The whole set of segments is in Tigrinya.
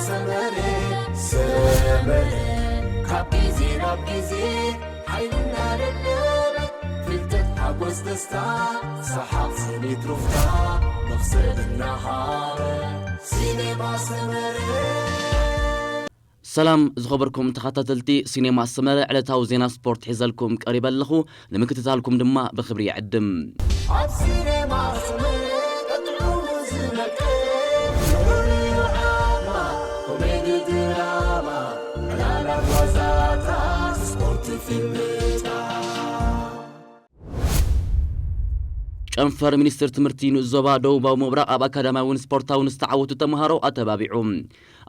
ሰመረ ሰመረ ካብ ግዜ ናብ ግዜ ሓይልና ደለበ ፍልጠት ሓጎስ ደስታ ሰሓቕ ስኒት ሩፍታ መኽሰብ እናሃረ ሲኔማ ሰመረ። ሰላም ዝኸበርኩም ተኸታተልቲ ሲኔማ ሰመረ፣ ዕለታዊ ዜና ስፖርት ሒዘልኩም ቀሪበ ኣለኹ። ንምክትታልኩም ድማ ብኽብሪ ይዕድም። ኣብ ሲኔማ ሰመረ ቀጥዑ ዝነቀ ድራማ ኮሜዲ ድራማ ዕላላት ዋዛታት ስፖርት ፊልምታት ጨንፈር ሚኒስትር ትምህርቲ ንኡስ ዞባ ደቡባዊ ምብራቕ ኣብ ኣካዳሚያውን ስፖርታውን ዝተዓወቱ ተምሃሮ ኣተባቢዑ።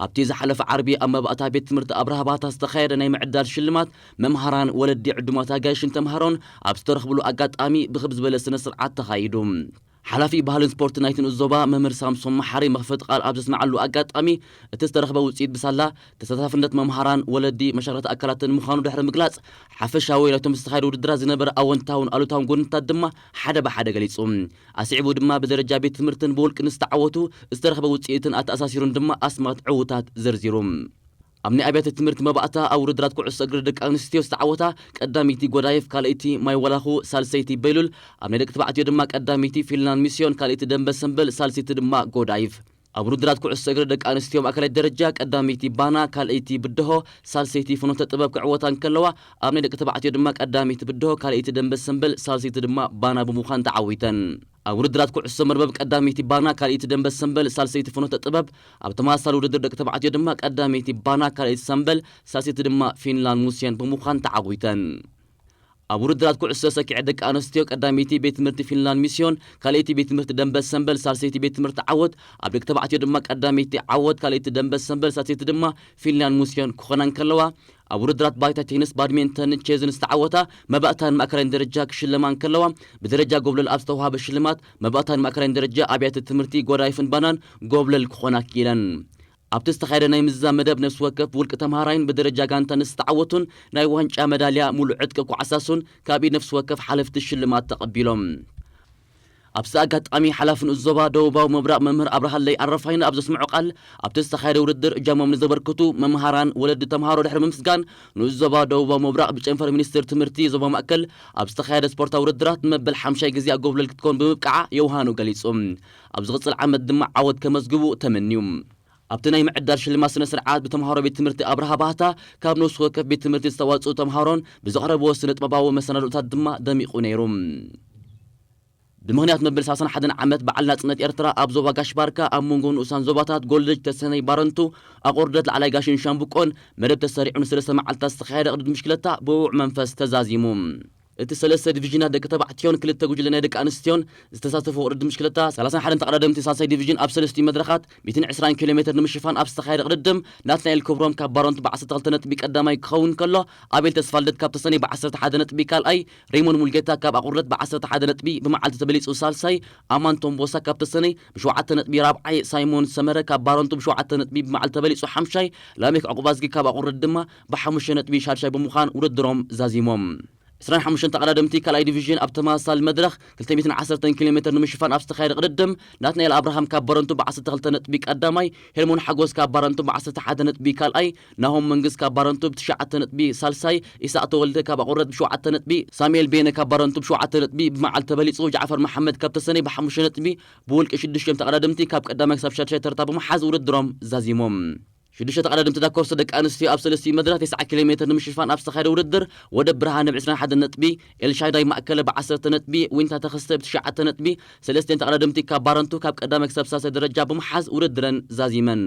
ኣብቲ ዝሓለፈ ዓርቢ ኣብ መባእታ ቤት ትምህርቲ ኣብርሃ ባህታ ዝተኻየደ ናይ ምዕዳል ሽልማት መምሃራን፣ ወለዲ፣ ዕዱማት ኣጋይሽን ተምሃሮን ኣብ ዝተረኽብሉ ኣጋጣሚ ብኽብ ዝበለ ስነ ስርዓት ተኻይዱ። ሓላፊ ባህልን ስፖርት ናይቲ ንኡስ ዞባ መምህር ሳምሶም መሓሪ መኽፈቲ ቃል ኣብ ዘስምዓሉ ኣጋጣሚ እቲ ዝተረኽበ ውፅኢት ብሳላ ተሳታፍነት መምሃራን፣ ወለዲ፣ መሻርክቲ ኣካላትን ምዃኑ ድሕሪ ምግላፅ ሓፈሻዊ ናይቶም ዝተኻየደ ውድድራት ዝነበረ ኣወንታውን ኣሉታውን ጎንታት ድማ ሓደ ብሓደ ገሊፁ። ኣስዒቡ ድማ ብደረጃ ቤት ትምህርትን ብውልቅን ዝተዓወቱ ዝተረኽበ ውፅኢትን ኣተኣሳሲሩን ድማ ኣስማት ዕዉታት ዘርዚሩ። ኣብ ናይ ኣብያተ ትምህርቲ መባእታ ኣብ ውድድራት ኩዕሶ እግሪ ደቂ ኣንስትዮ ዝተዓወታ ቀዳመይቲ ጎዳይፍ፣ ካልኣይቲ ማይ ወላኹ፣ ሳልሰይቲ በይሉል፣ ኣብ ናይ ደቂ ተባዕትዮ ድማ ቀዳመይቲ ፊንላንድ ሚስዮን፣ ካልኣይቲ ደንበ ሰምበል፣ ሳልሰይቲ ድማ ጎዳይፍ። ኣብ ውድድራት ኩዕሶ እግሪ ደቂ ኣንስትዮ ማእከላይ ደረጃ ቀዳመይቲ ባና፣ ካልኣይቲ ብድሆ፣ ሳልሰይቲ ፍኖተ ጥበብ ክዕወታ እንከለዋ፣ ኣብ ናይ ደቂ ተባዕትዮ ድማ ቀዳመይቲ ብድሆ፣ ካልኣይቲ ደንበ ሰምበል፣ ሳልሰይቲ ድማ ባና ብምዃን ተዓዊተን። ኣብ ውድድራት ኩዕሶ መርበብ ቀዳመይቲ ባና፣ ካልኣይቲ ደንበ ሰምበል፣ ሳልሰይቲ ፍኖተ ጥበብ፣ ኣብ ተመሳሳሊ ውድድር ደቂ ተባዕትዮ ድማ ቀዳመይቲ ባና፣ ካልኣይቲ ሰምበል፣ ሳልሰይቲ ድማ ፊንላንድ ሙስየን ብምዃን ተዓዊተን። ኣብ ውድድራት ኩዕሶ ሰኪዐት ደቂ ኣንስትዮ ቀዳመይቲ ቤት ትምህርቲ ፊንላንድ ሚስዮን፣ ካልኣይቲ ቤት ትምህርቲ ደንበ ሰምበል፣ ሳልሰይቲ ቤት ትምህርቲ ዓወት፣ ኣብ ደቂ ተባዕትዮ ድማ ቀዳመይቲ ዓወት፣ ካልኣይቲ ደንበ ሰምበል፣ ሳልሰይቲ ድማ ፊንላንድ ሙስዮን ክኾና እንከለዋ፣ ኣብ ውድድራት ባይታ ቴኒስ፣ ባድሚንተን፣ ቼዝን ዝተዓወታ መባእታን ማእከላይን ደረጃ ክሽለማ እንከለዋ፣ ብደረጃ ጎብለል ኣብ ዝተዋሃበ ሽልማት መባእታን ማእከላይን ደረጃ ኣብያተ ትምህርቲ ጎዳይፍን ባናን ጎብለል ክኾና ክኢለን። ኣብቲ ዝተኻየደ ናይ ምዝዛም መደብ ነፍሲ ወከፍ ውልቂ ተምሃራይን ብደረጃ ጋንታን ዝተዓወቱን ናይ ዋንጫ መዳልያ ሙሉእ ዕጥቂ ኳዕሳሱን ካብ ኢድ ነፍሲ ወከፍ ሓለፍቲ ሽልማት ተቐቢሎም። ኣብዚ ኣጋጣሚ ሓላፊ ንኡስ ዞባ ደቡባዊ ምብራቕ መምህር ኣብርሃለይ ኣረፋይነ ኣብ ዘስምዖ ቃል፣ ኣብቲ ዝተኻየደ ውድድር እጃሞም ንዘበርክቱ መምሃራን፣ ወለዲ ተምሃሮ ድሕሪ ምምስጋን፣ ንኡስ ዞባ ደቡባዊ ምብራቕ ብጨንፈር ሚኒስትር ትምህርቲ ዞባ ማእከል ኣብ ዝተኻየደ ስፖርታዊ ውድድራት ንመበል ሓምሻይ ግዜ ኣጎብለል ክትከውን ብምብቃዓ የውሃኑ ገሊጹ። ኣብ ዝቕጽል ዓመት ድማ ዓወት ከመዝግቡ ተመንዩ። ኣብቲ ናይ ምዕዳል ሽልማት ስነ ስርዓት ብተምሃሮ ቤት ትምህርቲ ኣብርሃ ባህታ ካብ ነፍሲ ወከፍ ቤት ትምህርቲ ዝተዋፅኡ ተምሃሮን ብዘቕረብዎ ስነ ጥበባዊ መሰናዶታት ድማ ደሚቑ ነይሩ። ብምኽንያት መበል ሰላሳን ሓደን ዓመት በዓል ናጽነት ኤርትራ ኣብ ዞባ ጋሽ ባርካ ኣብ መንጎ ንኡሳን ዞባታት ጎልደጅ፣ ተሰነይ፣ ባረንቱ፣ ኣቑርደት፣ ላዕላይ ጋሽን ሻምብቆን መደብ ተሰሪዑ ንሰለስተ መዓልታት ዝተኻየደ ቅድድም ብሽክለታ ብውዕ መንፈስ ተዛዚሙ። እቲ ሰለስተ ዲቪዥናት ደቂ ተባዕትዮን ክልተ ጉጅለ ናይ ደቂ ኣንስትዮን ዝተሳተፎ ቅድድም ብሽክለታ ሰላሳን ሓደን ተቐዳደምቲ ሳልሳይ ዲቪዥን ኣብ ሰለስቲኡ መድረኻት ሚእትን ዕስራን ኪሎ ሜትር ንምሽፋን ኣብ ዝተኻየደ ቅድድም ናትናኤል ክብሮም ካብ ባረንቱ ብ ዓሰርተ ክልተ ነጥቢ ቀዳማይ ክኸውን ከሎ ኣቤል ተስፋልደት ካብ ተሰነይ ብ ዓሰርተ ሓደ ነጥቢ ካልኣይ፣ ሬሞን ሙልጌታ ካብ ኣቑርደት ብ ዓሰርተ ሓደ ነጥቢ ብመዓልቲ ተበሊጹ ሳልሳይ፣ ኣማን ቶምቦሳ ካብ ተሰነይ ብሸውዓተ ነጥቢ ራብዓይ፣ ሳይሞን ሰመረ ካብ ባረንቱ ብሸውዓተ ነጥቢ ብመዓልቲ ተበሊጹ ሓምሻይ፣ ላሜክ ዕቑባዝጊ ካብ ኣቑርደት ድማ ብሓሙሽተ ነጥቢ ሻድሻይ ብምዃን ውድድሮም ዛዚሞም። ዕስራን ሓሙሽተን ተቐዳደምቲ ካልኣይ ዲቪዥን ኣብ ተመሳሳሊ መድረኽ ክልተ ሚእትን ዓሰርተን ኪሎ ሜትር ንምሽፋን ኣብ ዝተኻየደ ቅድድም ናትናኤል ኣብርሃም ካብ ባረንቱ ብ ዓሰርተ ክልተ ነጥቢ ቀዳማይ፣ ሄርሞን ሓጎስ ካብ ባረንቱ ብ ዓሰርተ ሓደ ነጥቢ ካልኣይ፣ ናሆም መንግስ ካብ ባረንቱ ብ ትሽዓተ ነጥቢ ሳልሳይ፣ ኢሳቕ ተወልደ ካብ ኣቑርደት ብ ሸውዓተ ነጥቢ፣ ሳሙኤል ቤነ ካብ ባረንቱ ብ ሸውዓተ ነጥቢ ብመዓልቲ ተበሊጹ፣ ጃዕፈር መሓመድ ካብ ተሰነይ ብ ሓሙሽተ ነጥቢ ብውልቂ ሽዱሽቲኦም ተቐዳደምቲ ካብ ቀዳማይ ክሳብ ሻድሻይ ተርታ ብምሓዝ ውድድሮም ዛዚሞም። ሽዱሽተ ተቐዳደምቲ ዳኮርሶ ደቂ ኣንስትዮ ኣብ ሰለስቲኡ መድረኽ ተስዓ ኪሎ ሜትር ንምሽፋን ኣብ ዝተኻየደ ውድድር ወደብ ብርሃነ ብ ዕስራን ሓደን ነጥቢ፣ ኤልሻዳይ ማእከለ ብ ዓሰርተ ነጥቢ፣ ዊንታ ተኸስተ ብ ትሽዓተ ነጥቢ፣ ሰለስቲኤን ተቐዳደምቲ ካብ ባረንቱ ካብ ቀዳማይ ክሳብ ሳልሳይ ደረጃ ብምሓዝ ውድድረን ዛዚመን።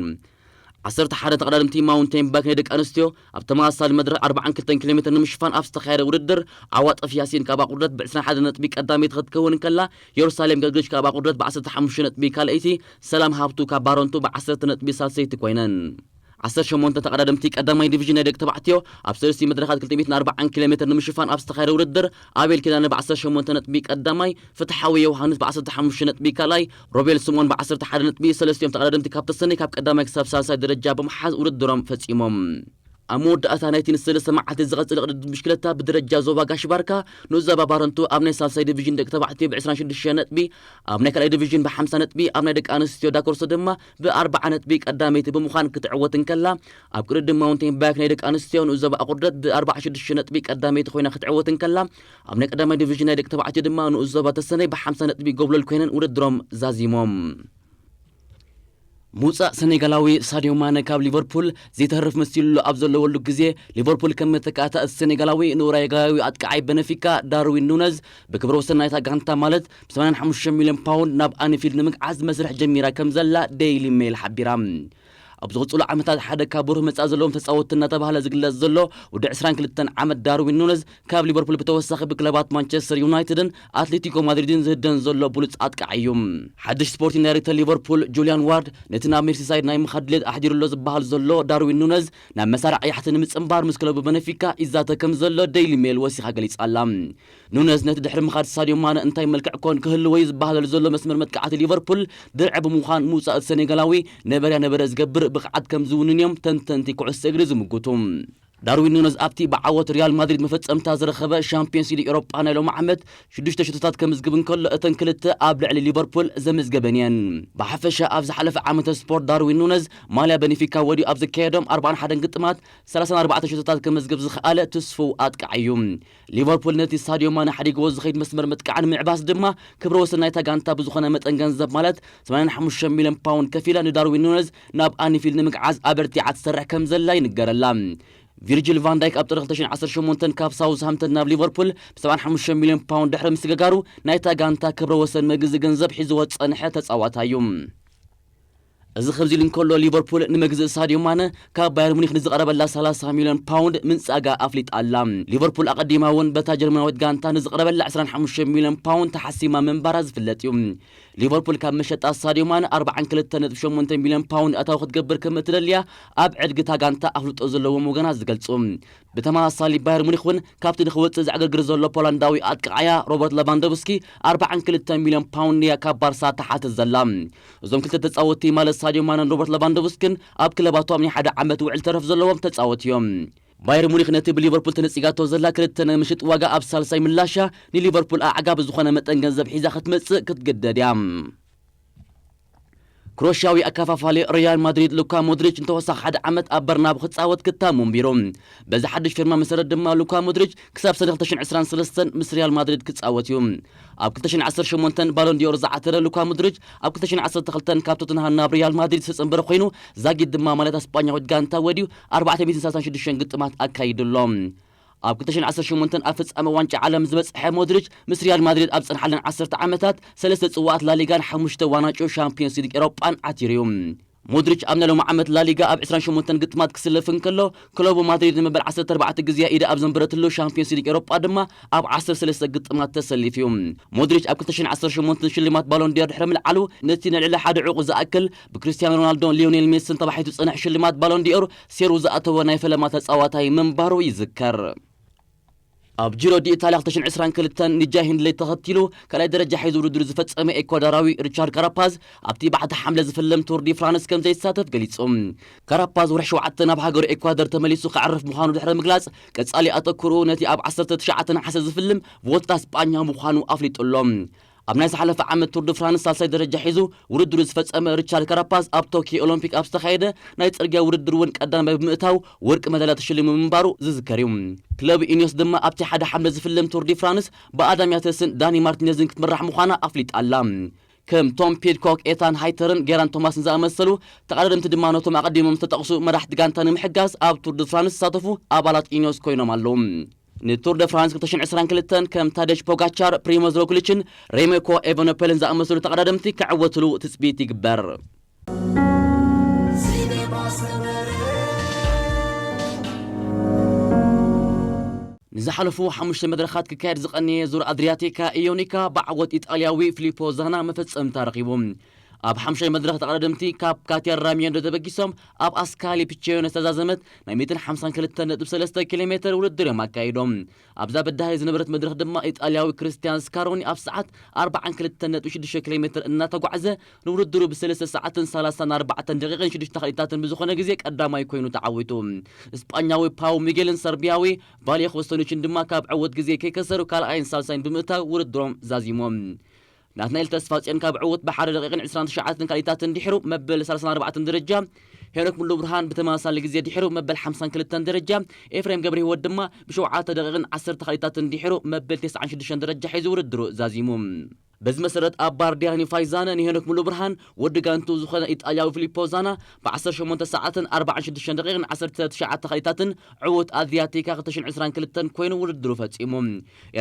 ዓሰርተ ሓደ ተቐዳደምቲ ማውንቴን ባይክ ናይ ደቂ ኣንስትዮ ኣብ ተመሳሳሊ መድረኽ ኣርባዓን ክልተን ኪሎ ሜትር ንምሽፋን ኣብ ዝተኻየደ ውድድር ዓዋጥፍ ያሲን ካብ ኣቑርደት ብ ዕስራን ሓደን ነጥቢ ቀዳመይቲ ክትከውን እንከላ፣ የሩሳሌም ገርግሽ ካብ ኣቑርደት ብ ዓሰርተ ሓሙሽተ ነጥቢ ካልኣይቲ፣ ሰላም ሃብቱ ካብ ባረንቱ ብ ዓሰርተ ነጥቢ ሳልሰይቲ ኮይነን። ዓሰርተ ሸሞንተ ተቐዳደምቲ ቀዳማይ ዲቪዥን ናይ ደቂ ተባዕትዮ ኣብ ሰለስቲኡ መድረኻት ክልተ ሚእትን ኣርባዓን ኪሎ ሜትር ንምሽፋን ኣብ ዝተኻየደ ውድድር፣ ኣቤል ኪዳነ ብ ዓሰርተ ሸሞንተ ነጥቢ ቀዳማይ፣ ፍትሓዊ ዮሃንስ ብ ዓሰርተ ሓሙሽተ ነጥቢ ካልኣይ፣ ሮቤል ስምኦን ብ ዓሰርተ ሓደ ነጥቢ ሰለስቲኦም ተቐዳደምቲ ካብ ተሰነይ ካብ ቀዳማይ ክሳብ ሳልሳይ ደረጃ ብምሓዝ ውድድሮም ፈጺሞም። ኣብ መወዳእታ ናይቲ ንሰለስተ መዓልቲ ዝቐጽል ቅድድም ብሽክለታ ብደረጃ ዞባ ጋሽ ባርካ፣ ንኡስ ዞባ ባረንቱ ኣብ ናይ ሳልሳይ ዲቪዥን ደቂ ተባዕትዮ ብ ዕስራን ሽዱሽተን ነጥቢ፣ ኣብ ናይ ካልኣይ ዲቪዥን ብ ሓምሳ ነጥቢ፣ ኣብ ናይ ደቂ ኣንስትዮ ዳኮርሶ ድማ ብ ኣርብዓ ነጥቢ ቀዳመይቲ ብምዃን ክትዕወት እንከላ፣ ኣብ ቅድድም ማውንቴን ባይክ ናይ ደቂ ኣንስትዮ ንኡስ ዞባ ኣቑርደት ብ ኣርብዓ ሽዱሽተ ነጥቢ ቀዳመይቲ ኮይና ክትዕወት እንከላ፣ ኣብ ናይ ቀዳማይ ዲቪዥን ናይ ደቂ ተባዕትዮ ድማ ንኡስ ዞባ ተሰነይ ብ ሓምሳ ነጥቢ ጎብለል ኮይነን ውድድሮም ዛዚሞም። ምውጻእ ሰኔጋላዊ ሳድዮ ማነ ካብ ሊቨርፑል ዘይተርፍ መሲሉሉ ኣብ ዘለወሉ ግዜ፣ ሊቨርፑል ከም መተካእታ እቲ ሰኔጋላዊ ንኡራጓያዊ ኣጥቃዓይ በነፊካ ዳርዊን ኑነዝ ብክብረ ወሰን ናይታ ጋንታ ማለት ብ ሰማንያን ሓሙሽተ ሚልዮን ፓውንድ ናብ ኣንፊልድ ንምግዓዝ መስርሕ ጀሚራ ከም ዘላ ዴይሊ ሜል ሓቢራ። ኣብ ዝቕጽሉ ዓመታት ሓደ ካብ ብሩህ መጻኢ ዘለዎም ተጻወትቲ እናተባህለ ዝግለጽ ዘሎ ወዲ ዕስራን ክልተን ዓመት ዳርዊን ኑነዝ ካብ ሊቨርፑል ብተወሳኺ ብክለባት ማንቸስተር ዩናይትድን ኣትሌቲኮ ማድሪድን ዝህደን ዘሎ ብሉጽ ኣጥቃዓይ እዩ። ሓድሽ ስፖርቲንግ ዳይሬክተር ሊቨርፑል ጁልያን ዋርድ ነቲ ናብ ሜርሲሳይድ ናይ ምኻድ ድሌት ኣሕዲሩ ኣሎ ዝበሃል ዘሎ ዳርዊን ኑነዝ ናብ መሳርዕ ቀያሕቲ ንምጽንባር ምስ ክለቡ በነፊካ ይዛተ ከም ዘሎ ዴይሊ ሜል ወሲኻ ገሊጻ ኣላ። ኑነዝ ነቲ ድሕሪ ምኻድ ሳድዮ ማነ እንታይ መልክዕ ኮን ክህልዎ እዩ ዝበሃለሉ ዘሎ መስመር መጥቃዕቲ ሊቨርፑል ድርዒ ብምዃን ምውጻእ እቲ ሰኔጋላዊ ነበርያ ነበረ ዝገብር ብቕዓት ከም ዝውንን እዮም ተንተንቲ ኩዕሶ እግሪ ዝምጉቱ። ዳርዊን ኑነዝ ኣብቲ ብዓወት ሪያል ማድሪድ መፈጸምታ ዝረኸበ ሻምፒዮንስ ሊግ ኤውሮጳ ናይ ሎሚ ዓመት ሽዱሽተ ሽቶታት ከምዝግብ እንከሎ እተን ክልተ ኣብ ልዕሊ ሊቨርፑል ዘመዝገበን እየን። ብሓፈሻ ኣብ ዝሓለፈ ዓመተ ስፖርት ዳርዊን ኑነዝ ማልያ በኒፊካ ወዲኡ ኣብ ዘካየዶም ኣርባዓን ሓደን ግጥማት ሰላሳን ኣርባዕተን ሽቶታት ከመዝግብ ዝኸኣለ ትስፉው ኣጥቃዓይ እዩ። ሊቨርፑል ነቲ ሳድዮ ማነ ሓዲግዎ ዝኸይድ መስመር መጥቃዕን ምዕባስ ድማ ክብረ ወሰን ናይታ ጋንታ ብዝኾነ መጠን ገንዘብ ማለት ሰማንያን ሓሙሽተ ሚልዮን ፓውንድ ከፊላ ንዳርዊን ኑነዝ ናብ ኣንፊልድ ንምግዓዝ ኣበርቲዓ ትሰርሕ ከም ዘላ ይንገረላ። ቪርጂል ቫን ዳይክ ኣብ ጥሪ ክልተ ሽሕን ዓሰርተ ሸሞንተን ካብ ሳውዝሃምተን ናብ ሊቨርፑል ብ ሰብዓን ሓሙሽተ ሚልዮን ፓውንድ ድሕሪ ምስግጋሩ ናይታ ጋንታ ክብረ ወሰን መግዚ ገንዘብ ሒዝዎ ዝጸንሐ ተጻዋታይ እዩ። እዚ ከምዚ ኢሉ እንከሎ ሊቨርፑል ንመግዝኢ ሳድዮ ማነ ካብ ባየር ሙኒክ ንዝቐረበላ ሰላሳ ሚልዮን ፓውንድ ምንጻጋ ኣፍሊጣ ኣላ። ሊቨርፑል ኣቐዲማ እውን በታ ጀርመናዊት ጋንታ ንዝቐረበላ ዕስራን ሓሙሽተ ሚልዮን ፓውንድ ተሓሲማ ምንባራ ዝፍለጥ እዩ። ሊቨርፑል ካብ መሸጣ ሳድዮ ማነ ኣርብዓን ክልተን ነጥቢ ሸሞንተ ሚልዮን ፓውንድ ኣታዊ ክትገብር ከም እትደልያ ኣብ ዕድጊ እታ ጋንታ ኣፍልጦ ዘለዎም ወገናት ዝገልጹ። ብተመሳሳሊ ባየር ሙኒክ እውን ካብቲ ንኽወጽእ ዘዕገርግር ዘሎ ፖላንዳዊ ኣጥቃዓያ ሮበርት ለቫንዶቭስኪ ኣርብዓን ክልተን ሚልዮን ፓውንድ እያ ካብ ባርሳ ትሓትት ዘላ። እዞም ክልተ ተጻወትቲ ማለት ሳድዮ ማነን ሮበርት ለቫንዶቭስኪን ኣብ ክለባቶም ናይ ሓደ ዓመት ውዕል ተረፍ ዘለዎም ተጻወትቲ እዮም። ባየር ሙኒክ ነቲ ብሊቨርፑል ተነጺጋቶ ዘላ ክልተ ናይ ምሽጥ ዋጋ ኣብ ሳልሳይ ምላሻ ንሊቨርፑል ኣዕጋቢ ዝኾነ መጠን ገንዘብ ሒዛ ክትመጽእ ክትግደድ እያ። ክሮሽያዊ ኣከፋፋሊ ሪያል ማድሪድ ሉካ ሞድሪች ንተወሳኺ ሓደ ዓመት ኣብ በርናቡ ክጻወት ክታሙ ኣንቢሩ። በዚ ሓድሽ ፊርማ መሰረት ድማ ሉካ ሞድሪች ክሳብ ሰነ ክልተ ሽሕን ዕስራን ሰለስተን ምስ ሪያል ማድሪድ ክጻወት እዩ። ኣብ ክልተ ሽሕን ዓሰርተ ሸሞንተን ባሎን ዲዮር ዝዓተረ ሉካ ሞድሪች ኣብ ክልተ ሽሕን ዓሰርተ ክልተን ካብ ቶትንሃም ናብ ሪያል ማድሪድ ዝተጸንበረ ኮይኑ፣ ዛጊት ድማ ማለት ኣስጳኛዊት ጋንታ ወዲኡ ኣርባዕተ ሚእትን ሰላሳን ሽዱሽተን ግጥማት ኣካይዱ ኣሎ። ኣብ ክልተ ሽሕን ዓሰርተ ሸሞንተን ኣብ ፍጻመ ዋንጫ ዓለም ዝበጽሐ ሞድሪች ምስ ሪያል ማድሪድ ኣብ ዝጸንሓለን ዓሰርተ ዓመታት ሰለስተ ጽዋኣት ላሊጋን ሓሙሽተ ዋንጫ ሻምፒዮንስ ሊግ ኤሮጳን ዓቲሩ እዩ። ሞድሪች ኣብ ናይ ሎሚ ዓመት ላሊጋ ኣብ ዕስራን ሸሞንተን ግጥማት ክስለፍ እንከሎ፣ ክለቡ ማድሪድ ንመበል ዓሰርተ ኣርባዕተ ግዜ ኢዳ ኣብ ዘንበረትሉ ሻምፒዮንስ ሊግ ኤሮጳ ድማ ኣብ ዓሰርተ ሰለስተ ግጥማት ተሰሊፉ እዩ። ሞድሪች ኣብ ክልተ ሽሕን ዓሰርተ ሸሞንተን ሽልማት ባሎን ዲዮር ድሕሪ ምልዓሉ፣ ነቲ ንልዕሊ ሓደ ዕቑ ዝኣክል ብክሪስቲያኖ ሮናልዶን ሊዮኔል ሜስን ተባሒቱ ዝጸንሐ ሽልማት ባሎን ዲዮር ሴሩ ዝኣተወ ናይ ፈለማ ተጻዋታይ ምንባሩ ይዝከር። ኣብ ጂሮ ዲ ኢታልያ ክልተ ሽሕን ዕስራን ክልተን ንጃይ ሂንድለይ ተኸቲሉ ካልኣይ ደረጃ ሒዙ ውድድሩ ዝፈጸመ ኤኳዶራዊ ሪቻርድ ካራፓዝ፣ ኣብቲ ባሕቲ ሓምለ ዝፍለም ቱር ዲ ፍራንስ ከም ዘይሳተፍ ገሊጹ። ካራፓዝ ወርሒ ሸውዓተ ናብ ሃገሩ ኤኳዶር ተመሊሱ ከዕርፍ ምዃኑ ድሕሪ ምግላጽ፣ ቀጻሊ ኣተኩርኡ ነቲ ኣብ ዓሰርተ ትሽዓተ ነሓሰ ዝፍልም ቮልታ ስጳኛ ምዃኑ ኣፍሊጡ ኣሎ። ኣብ ናይ ዝሓለፈ ዓመት ቱር ዲ ፍራንስ ሳልሳይ ደረጃ ሒዙ ውድድሩ ዝፈጸመ ሪቻርድ ካራፓዝ፣ ኣብ ቶኪዮ ኦሎምፒክ ኣብ ዝተኻየደ ናይ ጽርግያ ውድድር እውን ቀዳማይ ብምእታው ወርቂ መዳልያ ተሸሊሙ ምንባሩ ዝዝከር እዩ። ክለብ ኢኒዮስ ድማ ኣብቲ ሓደ ሓምለ ዝፍለም ቱር ዲ ፍራንስ ብኣዳም ያተስን ዳኒ ማርቲነዝን ክትምራሕ ምዃና ኣፍሊጣ ኣላ። ከም ቶም ፒድኮክ፣ ኤታን ሃይተርን ጌራን ቶማስን ዝኣመሰሉ ተቐዳደምቲ ድማ ነቶም ኣቐዲሞም ዝተጠቕሱ መራሕቲ ጋንታ ንምሕጋዝ ኣብ ቱር ዲ ፍራንስ ዝሳተፉ ኣባላት ኢኒዮስ ኮይኖም ኣለዉ። ንቱር ደ ፍራንስ ክልተ ሽሕን ዕስራን ክልተን ከም ታደሽ ፖጋቻር፣ ፕሪሞዝ ሮግሊችን ሬሜኮ ኤቨኖፔልን ዝኣመሰሉ ተቐዳደምቲ ክዕወትሉ ትጽቢት ይግበር። ንዝሓለፉ ሓሙሽተ መድረኻት ክካየድ ዝቐነየ ዙር ኣድሪያቲካ ኢዮኒካ ብዓወት ኢጣልያዊ ፊሊፖ ዛና መፈጸምታ ረኺቡ። ኣብ ሓምሻይ መድረኽ ተቐዳደምቲ ካብ ካቲያ ራሚየንዶ ተበጊሶም ኣብ ኣስካሊ ፒቸዮን ዝተዛዘመት ናይ ሚእትን ሓምሳን ክልተን ነጥቢ ሰለስተ ኪሎ ሜትር ውድድር እዮም ኣካይዶም። ኣብዛ በዳሂ ዝነበረት መድረኽ ድማ ኢጣልያዊ ክርስቲያን ስካሮኒ ኣብ ሰዓት ኣርባዓን ክልተን ነጥቢ ሽዱሽተ ኪሎ ሜትር እናተጓዕዘ ንውድድሩ ብሰለስተ ሰዓትን ሰላሳን ኣርባዕተን ደቂቕን ሽዱሽተ ካልኢታትን ብዝኾነ ግዜ ቀዳማይ ኮይኑ ተዓዊቱ። እስጳኛዊ ፓው ሚጌልን ሰርቢያዊ ቫሌሆ ስቶኒችን ድማ ካብ ዕወት ግዜ ከይከሰሩ ካልኣይን ሳልሳይን ብምእታው ውድድሮም ዛዚሞም። ናትናኤል ተስፋጽዮን ካብ ዕውት ብሓደ ደቂቕን ዕስራን ትሽዓተን ካልኢታትን ድሕሩ መበል ሰላሳን ኣርባዕተን ደረጃ፣ ሄኖክ ሙሉ ብርሃን ብተመሳሳሊ ግዜ ድሕሩ መበል ሓምሳን ክልተን ደረጃ፣ ኤፍሬም ገብረ ህይወት ድማ ብሸውዓተ ደቂቕን ዓሰርተ ካልኢታትን ድሕሩ መበል ተስዓን ሽዱሽተን ደረጃ ሒዙ ውድድሩ ዛዚሙ። በዚ መሰረት ኣብ ባርዲያኒ ፋይዛነ ንሄኖክ ሙሉ ብርሃን ወዲ ጋንቱ ዝኾነ ኢጣልያዊ ፊሊፖ ዛና ብ ዓሰርተ ሸሞንተ ሰዓትን ኣርባዓን ሽዱሽተን ደቂቕን ዓሰርተ ትሽዓተ ካልኢታትን ዕውት ኣድሪያቲካ ክልተ ሽሕን ዕስራን ክልተን ኮይኑ ውድድሩ ፈጺሙ።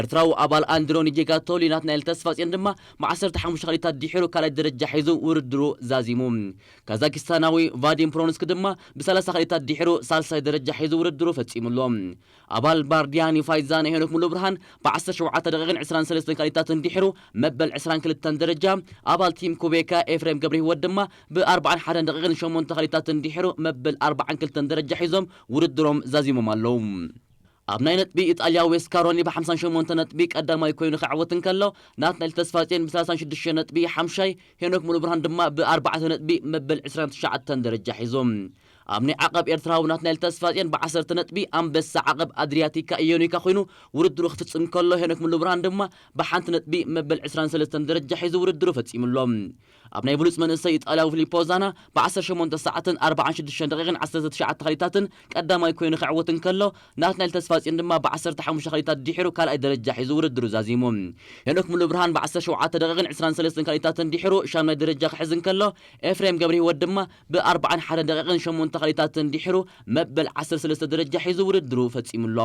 ኤርትራዊ ኣባል ኣንድሮኒ ጌጋቶሊ ናትናኤል ተስፋጽዮን ድማ ብ ዓሰርተ ሓሙሽተ ካልኢታት ድሒሩ ካልኣይ ደረጃ ሒዙ ውድድሩ ዛዚሙ። ካዛኪስታናዊ ቫዲም ፕሮንስክ ድማ ብ ሰላሳ ካልኢታት ድሒሩ ሳልሳይ ደረጃ ሒዙ ውድድሩ ፈጺሙ ኣሎ። ኣባል ባርዲያኒ ፋይዛን ሄኖክ ሙሉ ብርሃን ብ ዓሰርተ ሸውዓተ ደቂቕን ዕስራን ሰለስተን ካልኢታትን ድሒሩ መበል ዕስራን ክልተን ደረጃ፣ ኣባል ቲም ኩቤካ ኤፍሬም ገብረ ህይወት ድማ ብ ኣርባዓን ሓደን ደቂቕን ሸሞንተ ካልኢታትን ድሒሩ መበል ኣርባዓን ክልተን ደረጃ ሒዞም ውድድሮም ዛዚሞም ኣለዉ። ኣብ ናይ ነጥቢ ኢጣልያዊ ስካሮኒ ብ ሓምሳን ሸሞንተ ነጥቢ ቀዳማይ ኮይኑ ክዕወት እንከሎ፣ ናትናኤል ተስፋጽዮን ብ ሰላሳን ሽዱሽተ ነጥቢ ሓምሻይ፣ ሄኖክ ሙሉ ብርሃን ድማ ብ ኣርባዕተ ነጥቢ መበል ዕስራን ትሽዓተን ደረጃ ሒዞም። ኣብ ናይ ዓቐብ ኤርትራዊ ናትናኤል ተስፋጽዮን ብ ዓሰርተ ነጥቢ ኣንበሳ ዓቐብ ኣድሪያቲካ ኢዮኒካ ኮይኑ ውድድሩ ክፍጽም ከሎ፣ ሄኖክ ሙሉ ብርሃን ድማ ብሓንቲ ነጥቢ መበል ዕስራን ሰለስተን ደረጃ ሒዙ ውድድሩ ፈጺሙ ኣሎ። ኣብ ናይ ብሉጽ መንእሰይ ኢጣልያዊ ፊሊፖ ዛና ብ ዓሰርተ ሸሞንተ ሰዓትን ኣርባዓን ሽዱሽተን ደቂቕን ዓሰርተ ትሽዓተ ካልኢታትን ቀዳማይ ኮይኑ ክዕወት እንከሎ፣ ናትናኤል ተስፋጽዮን ድማ ብ ዓሰርተ ሓሙሽተ ካልኢታት ድሒሩ ካልኣይ ደረጃ ሒዙ ውድድሩ ዛዚሙ። ሄኖክ ሙሉ ብርሃን ብ ዓሰርተ ሸውዓተ ደቂቕን ዕስራን ሰለስተን ካልኢታትን ድሒሩ ሻምናይ ደረጃ ክሕዝ እንከሎ፣ ኤፍሬም ገብረ ህይወት ድማ ብ ኣርባዓን ሓደን ደቂቕን ሸሞንተ ካልኢታትን ድሒሩ መበል ዓሰርተ ሰለስተ ደረጃ ሒዙ ውድድሩ ፈጺሙ ኣሎ።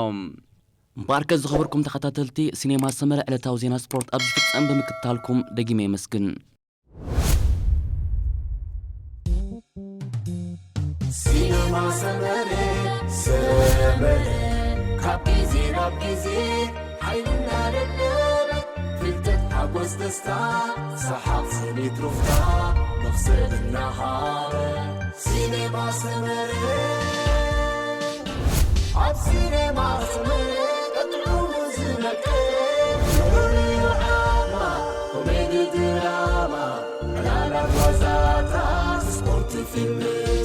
እምበኣርከ ዝኸበርኩም ተኸታተልቲ ሲኔማ ሰመረ ዕለታዊ ዜና ስፖርት ኣብዚ ፍጸም ብምክትታልኩም ደጊመ የመስግን። ሲነማ ሰመረ ሰመረ ካብ ግዜ ናብ ግዜ ሓይልና ደደበ ፍልጠት ሓጎስ ደስታ ሰሓቕ ስኒት ሩፍታ መኽሰብ እናሃበ ሲነማ ሰመረ ኣብ ሲነማ ሰመረ ቀጥዑ ዝመቀ ርዩ ዓማ ኮሜዲ ድራማ ዕላላት ዋዛታት ስፖርት ፊልም